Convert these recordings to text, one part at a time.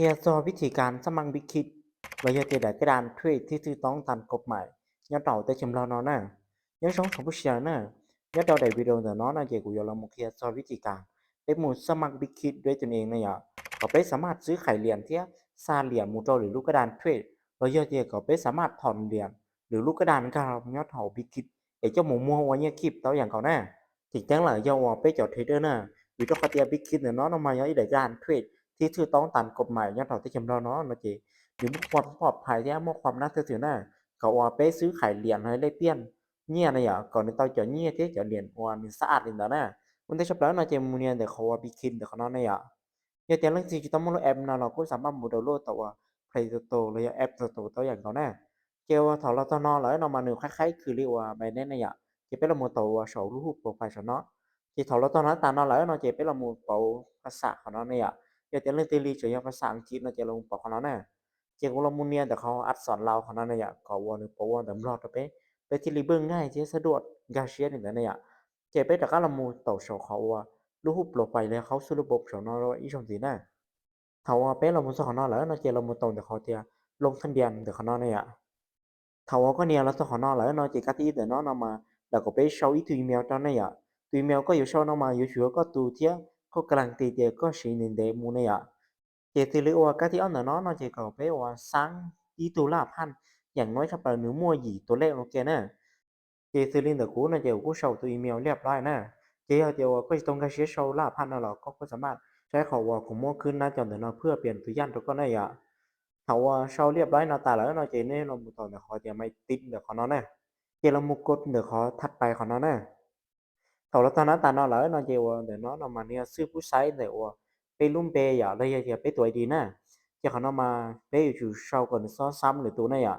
ຮຽນສອນວິທີການສະໝັກບິດຄິດ ແລະ ເຮັດໃຫ້ໄດ້ກະດານເທຣດທີ່ຖືກຕ້ອງຕາມກົດໝາຍ ຍອດເທົ່າແຕ່ຈຳລອງເນາະນະ. ຍອດຊ່ອງຂອງຜູ້ເຊຍນະ ຍອດເທົ່າໄດ້ວິດີໂອເນາະນະ ເກກູຢາລະໝູຮຽນສອນວິທີການ ເປັນໝູສະໝັກບິດຄິດດ້ວຍຕົນເອງນະຍະ. ກໍເປັນສາມາດຊື້ຂາຍຫຼຽນເທຍ ສາດຫຼຽນໝູໂຕ ຫຼື ລູກກະດານເທຣດ ແລະ ເຮັດໃຫ້ກໍເປັນສາມາດຖອນຫຼຽນ ຫຼື ລູກກະດານການຍອດເທົ່າບິດຄິດ ເອເຈົ້າໝູມົວວ່າເຫຍື່ອຄຣິບໂຕຢ່າງເກົ່ານະ. ຈິງຈັງລະ ຢ່າວ່າເປັນເຈົ້າເທຣດເດີນະ ວິທີການເຮັດບິດຄິດເນາະ ມາຍອມເຮັດໃຫ້ໄດ້ການເທຣດທີ່ຖືກຕ້ອງຕາມກົດໝາຍ ຍອດເທົ່າແຕ່ຈຳລອງເນາະ ເນາະເຈ ມີຄວາມປອດໄພແທ້ ມີຄວາມໜ້າເຊື່ອຖືນະ. ເຂົາວ່າເປັນຊື້ຂາຍຫຼຽນໃຫ້ແລກປ່ຽນເຫຍື່ອນນະຍະ ກໍໜຶ່ງເທົ່າເຫຍື່ອນເທຍ ເຫຍື່ອນຫຼຽນວ່າໜຶ່ງສະອາດນີ້ນະ. ມັນໄດ້ສຳລັບເນາະເຈ ໝູຮຽນເດີເຂົາວ່າບິດຄິດເດີເຂົາເນາະນະຍະ. ຢາກແຕ່ເລື່ອງດິຈິຕອລມູເລແອັບເນາະ ເຮົາກໍສາມາດໂຫຼດໂຕວ່າ Play Store ຫຼື App Store ໂຕຢ່າງເກົ່ານະ. ເຈົ້າວ່າຖ້າເຮົາຕາມເນາະ ແລ້ວເນາະ ມາໜຶ່ງຄ້າຍໆຄືເລີຍວ່າ Binance ນະຍະ ເຈົ້າເປັນລະໝູໂຕວ່າ ໂຊຮູບໂປຣໄຟລ໌ເນາະ. ເຈົ້າຖ້າເຮົາຕາມເນາະ ແລ້ວເນາະ ເຈົ້າເປັນລະໝູເປົ່າພາສາເຂົາເນາະນະຍະ. ຢາກແຕ່ເລື່ອງຕິລີຈະຍອມພາສາອັງກິດເນາະ ເຈົ້າລະໝູເປົ່າເຂົາເນາະນະ. ເຈົ້າກໍລະໝູຮຽນແຕ່ເຂົາອັກສອນລາວເຂົາເນາະນະຍະ ກໍວ່າໜຶ່ງເປົ່າວ່າແຕ່ລອດເປັນ ເປັນທີ່ລີເບິ່ງງ່າຍ ທີ່ສະດວກ ກາເຊຍນີ້ນະຍະ. ເຈົ້າເປັນຕະກະລະໝູໂຕເຂົາວ່າ ໂຊຮູບໂປຣໄຟລ໌ ແລ້ວເຂົ້າສູ່ລະບົບເຂົາເນາະ ອີ່ຊ່ອງຊີ້ນະ. ຖ້າວ່າເປັນລະໝູເຂົາເນາະ ແລ້ວເນາະ ເຈົ້າລະໝູໂຕເດີເຂົາເຈົ້າລົງທະບຽນເດີເຂົາເນາະນະຍະ. ຖ້າວ່າກໍເນຍລະໂຕເຂົາເນາະ ແລ້ວເນາະ ເຈົ້າກະຕິເດີເນາະ ເນາະມາ ແລ້ວກໍໄປເຊົ່າອີ່ຕູ້ອີເມວເນາະນະຍະ. ຕູ້ອີເມວກໍຢູ່ເຊົ່າເນາະມາ ຢູ່ຖືກໍຕູເທຍ ກໍກາຣັນຕີເດກໍສີແດງໝູນະຍະ. ເຈົ້າຕິເລີຍວ່າກະຕິອອນເດີເນາະ ເນາະ ເຈົ້າກໍໄປວ່າສ້າງອີ່ຕູ້ລະຫັດຜ່ານ ຢ່າງໜ້ອຍສຳລັບໜຶ່ງໝວຍຫຢີໂຕແລກ ໂອເຄນະ. ເຈົ້າຊິລິງເດີກູນະ ເຈົ້າກູເຊົ່າຕູ້ອີເມວລຽບຮ້ອຍນະ. ເຈົ້າເຈົ້າວ່າກໍຊິຕ້ອງການເຊຍເຊົ່າລະຫັດຜ່ານເນາະ ແລ້ວກໍສາມາດໃຊ້ເຂົາວ່າ ຂອງໝໍຂຶ້ນໜ້າຈໍເດີເນາະ ເພື່ອປ່ຽນຕົວຢ່າງຕົວກ່ອນໄດ້ອະ. ຖ້າວ່າເຊົ່າລຽບຮ້ອຍເນາະ ຕາແລ້ວເນາະ ເຈົ້າແນະນຳຕໍ່ເດີເຂົາເຈົ້າໄມ້ຕິດເດີເຂົາເນາະນະ. ເຈົ້າລະໝູກົດເດີເຂົາຖັດໄປເຂົາເນາະນະ. ເຂົາລະຕາໜ້າຕາເນາະ ແລ້ວເນາະ ເຈົ້າວ່າເດີເນາະ ເນາະມາເນຍຊື່ຜູ້ໃຊ້ເດີວ່າ ເປັນລຸງເປຢາ ແລ້ວເຈົ້າເປັນຕົວໄອດີນະ. ເຈົ້າເຂົາເນາະມາ ເປັນຢູ່ເຊົ່າກ່ອນ ຊອງສາມ ຫຼື ໂຕນະຍະ.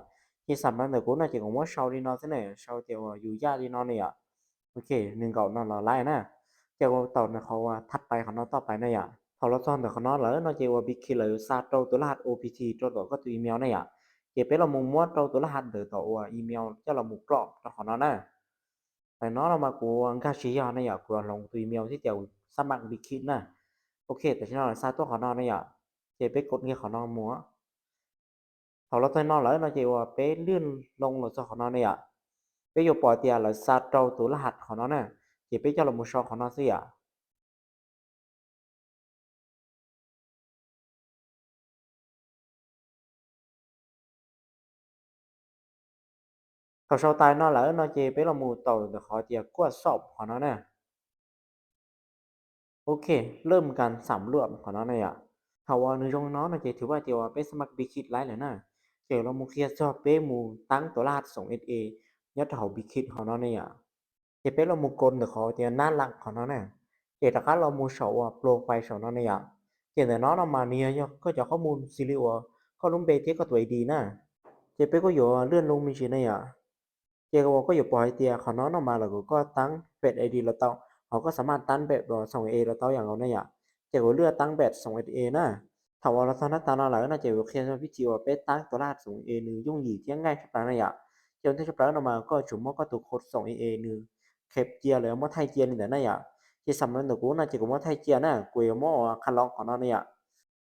ທີ່ສຳຄັນເດີກູນະ ເຈົ້າກໍມາເຊົ່າດີເນາະ ເຈົ້ານະ ເຊົ່າເຈົ້າວ່າຢູ່ຢາດີເນາະນະຍະ. ໂອເຄ ໜຶ່ງເກົ້າເນາະ ລາວໄລນະ. ເຈົ້າກໍຕອບນະເຂົາວ່າຖັດໄປເຂົາເນາະ ຕໍ່ໄປນະຍະ. ເຂົາລະຕອນເດີເຂົາເນາະ ແລ້ວເນາະ ເຈົ້າວ່າບິດຄິດ ແລ້ວຊາໂຕຕົວລະຫັດໂອພີທີ ໂຕຕໍ່ກໍຕົວອີເມວນະຍະ. ເຈົ້າເປັນລະໝູມວດໂຕຕົວລະຫັດເດີຕໍ່ວ່າອີເມວ ເຈົ້າລະໝູກອກຕໍ່ເຂົາເນາະນະ. ແຕ່ເນາະ ເຮົາມາກົວກາຊິຢານະຍະ ກົວລົງຕົວອີເມວທີ່ເຈົ້າສະໝັກບິດຄິດນະ. ໂອເຄ ແຕ່ທີ່ເນາະ ຊາຕົວເຂົາເນາະນະຍະ ເຈົ້າໄປກົດເງືອເຂົາເນາະໝູ. ເຂົາລະຕົວເນາະ ແລ້ວເນາະ ເຈົ້າວ່າໄປເລື່ອນລົງລະຊອກເຂົາເນາະນະຍະ. ໄປຢູ່ປໍເຕຍ ແລ້ວຊາໂຕຕົວລະຫັດເຂົາເນາະນະ. ເຈົ້າໄປເຈົ້າລະໝູຊອກເຂົາເນາະຊະຍະ. ເຂົາຊອກຕາຍເນາະ ແລ້ວເນາະ ເຈົ້າໄປລະໝູໂຕເຂົາເຕຍກວດສອບເຂົາເນາະນະ. ໂອເຄ ເລີ່ມການສຳຫຼວດເຂົາເນາະນະຍະ. ເຂົາວ່າໜຶ່ງຊ່ອງເນາະນະ ເຈົ້າຖືວ່າເຈົ້າວ່າໄປສະໝັກບິດຄິດໄດ້ແລ້ວນະ. ເຈົ້າລະໝູເຄຍຊອບເປໝູຕັ້ງຕົວລະຫັດ ສອງເອສເອ ຍອດເທົ່າບິດຄິດເຂົາເນາະນະຍະ. ເຈົ້າໄປລະໝູກົນເດີເຂົາເຕຍໜ້າຫຼັກເຂົາເນາະນະ. ເຈົ້າຕະກະລະໝູຊອກວ່າໂປຣໄຟລ໌ເຂົາເນາະນະຍະ. ເຈົ້າເດີເນາະນຳມາເນຍ ກໍຈະຂໍ້ມູນຊີຣີອາ ຂໍ້ມູນເບເທສ ກໍຕົວໄອດີນະ. ເຈົ້າໄປກໍຢູ່ເລື່ອນລົງມີຊີນະຍະ. ເຈົ້າກໍວ່າກໍຢູ່ປອຍເຕຍເຂົາເນາະນຳມາ ແລ້ວກໍຕັ້ງເບດໄອດີລະເຕົາ. ເຮົາກໍສາມາດຕັ້ງເບດວ່າ ສອງເອ ລະເຕົາຢ່າງເຮົານະຍະ. ເຈົ້າກໍເລືອກຕັ້ງເບດ ສອງເອ ນະ. ຖ້າວ່າລະຕານະຕານະລະນະ ເຈົ້າກໍຄຽນວິທີວ່າໄປຕັ້ງຕົວລະຫັດ ສອງເອ ໜຶ່ງ ຍົງຢີ ທີ່ງ່າຍສະບາຍນະຍະ. ເຈົ້າໄດ້ສະບາຍນຳມາ ກໍຈະມອກກໍຕົວໂຄດ ສອງເອ ໜຶ່ງ ແຄັບເຈຍ ແລ້ວມາໄທເຈຍນີ້ນະຍະ. ທີ່ສຳຄັນຕົວກູນະ ເຈົ້າກໍມາໄທເຈຍນະ ກູຢາມອກວ່າຄັນລອງເຂົາເນາະນະຍະ.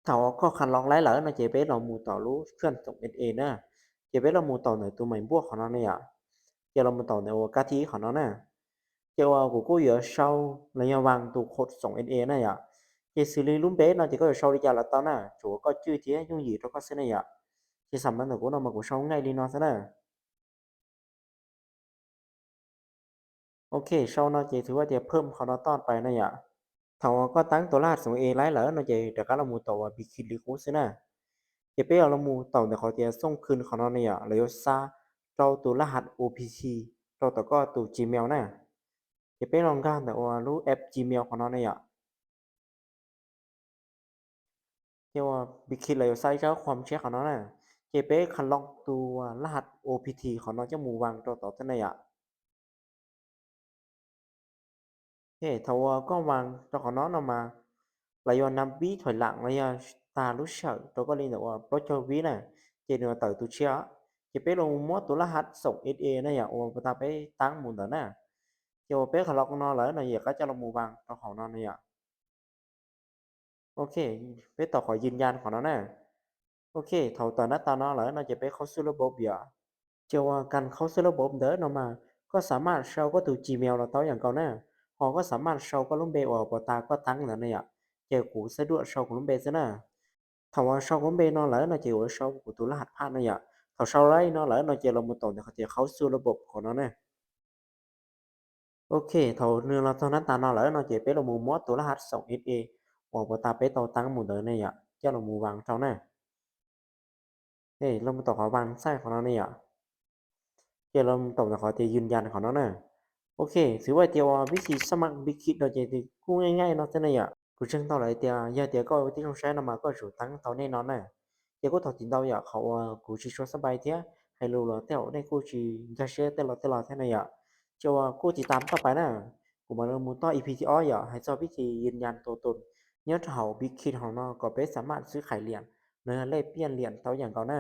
ຖ້າວ່າກໍຄັນລອງໄດ້ແລ້ວນະ ເຈົ້າໄປລະໝູຕໍ່ລູກເຄື່ອນ ສອງເອສເອ ນະ. ເຈົ້າໄປລະໝູຕໍ່ເນີຕົວໄມ້ບວກເຂົາເນາະນະຍະ. ເຈົ້າລະໝູຕໍ່ເນີໂອກາທີເຂົາເນາະນະ. ເຈົ້າວ່າກູກໍຢາກເຊົ່າ ແລະ ຢາກວາງຕົວໂຄດ ສອງເອສເອ ນະຍະ. ເຈົ້າຊີຣີລຸມເບເນາະ ເຈົ້າກໍຢາກເຊົ່າລິຈາລະເຕົານະ. ໂຈກໍຈື່ເທຍ ຍົງຢີ ໂຕກໍເຊນະຍະ. ທີ່ສຳຄັນຕົວກູນະ ມາກູເຊົ່າງ່າຍລີເນາະຊະນະ. ໂອເຄ ເຊົາເນາະ ເຈົ້າຖືວ່າຈະເພີ່ມເຂົາເນາະຕອນໄປນະຍະ. ເຂົາກໍຕັ້ງຕົວລະຫັດ ສອງເອ ໄວ້ແລ້ວເນາະ ເຈົ້າຕະກະລະໝູຕໍ່ວ່າບິດຄິດລິໂຄຊະນະ. ເຈົ້າໄປເອົາລະໝູຕໍ່ເດີເຂົາຈະສົ່ງຄືນເຂົາເນາະນະຍະ ແລ້ວຊາເຈົ້າຕົວລະຫັດ ໂອພີທີ ຕໍ່ຕໍ່ກໍຕົວຈີເມວນະ. ເຈົ້າໄປລອງການແຕ່ວ່າລູກແອັບຈີເມວເຂົາເນາະນະຍະ. ເຈົ້າວ່າບິດຄິດແລ້ວໃຊ້ເຈົ້າຄວາມເຊຍເຂົາເນາະນະ. ເຈົ້າໄປຄັນລອກຕົວລະຫັດ ໂອພີທີ ເຂົາເນາະ ຈະໝູວາງຕໍ່ຕໍ່ເທົ່ານັ້ນນະຍະ. ເອີ ຖ້າວ່າກໍວາງຕໍ່ເຂົາເນາະນຳມາ ລະຍອນນຳບີຖອຍຫຼັງ ລະຍອນຕາລຸເສີ ຕົວກໍລີນວ່າໂປຣໂຈວີນະ ເຈເນອເຕີຕູເຊຍ ເຈົ້າໄປລົງໝວດຕົວລະຫັດ ສອງເອສເອ ນະຍະ ໂອປະຕາໄປຕັ້ງໝູນເດີນະ. ເຈົ້າໄປຄັນລອກເນາະແລ້ວນະຍະ ກໍຈະລະໝູວາງຕໍ່ເຂົາເນາະນະຍະ. ໂອ OK, ເພຈຕໍ່ຂໍຢືນຢັນຂອງເຮົາເນາະ. OK, ເທົ່າຕອນນັ້ນຕາເນາະແລ້ວເນາະ ຈະໄປເຂົ້າສູ່ລະບົບເດຍ. ຈະວ່າການເຂົ້າສູ່ລະບົບເດີເນາະມາ ກໍສາມາດເຊົ່າກໍຕູ Gmail ລາວເຕົາຢ່າງເກົ່າເນາະ. ເຮົາກໍສາມາດເຊົ່າກໍລົມເບອອກປະຕາກໍຕັ້ງແລ້ວເນາະ. ຈະກູສະດວກເຊົ່າກໍລົມເບຊະເນາະ. ຖ້າວ່າເຊົ່າກໍລົມເບເນາະແລ້ວເນາະ ຈະເອົາເຊົ່າກູໂຕລະຫັດຜ່ານເນາະ. ຖ້າເຊົ່າໄດ້ເນາະແລ້ວເນາະ ຈະລອງມາຕໍ່ເນາະ ເຂົ້າສູ່ລະບົບຂອງເຮົາເນາະ. ໂອເຄ ເທົ່າເນາະ ເທົ່ານັ້ນຕາເນາະແລ້ວເນາະ ຈະໄປລອງມາໝົດໂຕລະຫັດສອງເອັສເອ ອອກປະຕາໄປຕໍ່ຕັ້ງໝູ່ເດີເນາະ ຈະລອງມາວາງເທົ່ານັ້ນ. ເອີ ລອງມາຕໍ່ຂອງວາງໃສ່ຂອງເຮົາເນາະ ຈະລອງຕໍ່ຂອງຈະຢືນຢັນຂອງເຮົາເນາະ. ໂອເຄ ຖືວ່າເຕີຍວ່າວິທີສະໝັກບິດຄິດເນາະ ຈະຄືງ່າຍໆເນາະ ເທົ່ານັ້ນ. ກູເຊິ່ງເທົ່າໃດເຕີຍ ຢ່າເຕີຍກໍວິທີຊົງໃຊ້ນຳມາກໍສູຕັ້ງເຕົາແນ່ນອນເນາະ. ເຕີຍກູເທົ່າຈິງເຕົາ ຢາກເຂົາວ່າກູຊິຊວນສະບາຍເທື່ອ ໃຫ້ຮູ້ລະແຕ່ວໃນກູຊິຢາກແຊແຕ່ລະແຕ່ລະເທື່ອນະ. ຈະວ່າກູຕິດຕາມຕໍ່ໄປນະ ກູມາເລີ່ມໝູ່ຕໍ່ອີພີທີອອກ ໃຫ້ເຈົ້າວິທີຢືນຢັນຕົວຕົນ ຍ້ອນເຮົາບິດຄິດເຮົາເນາະ ກໍໄປສາມາດຊື້ຂາຍຫຼຽນ ຫຼືແລກປ່ຽນຫຼຽນເຕົາຢ່າງເກົ່ານະ.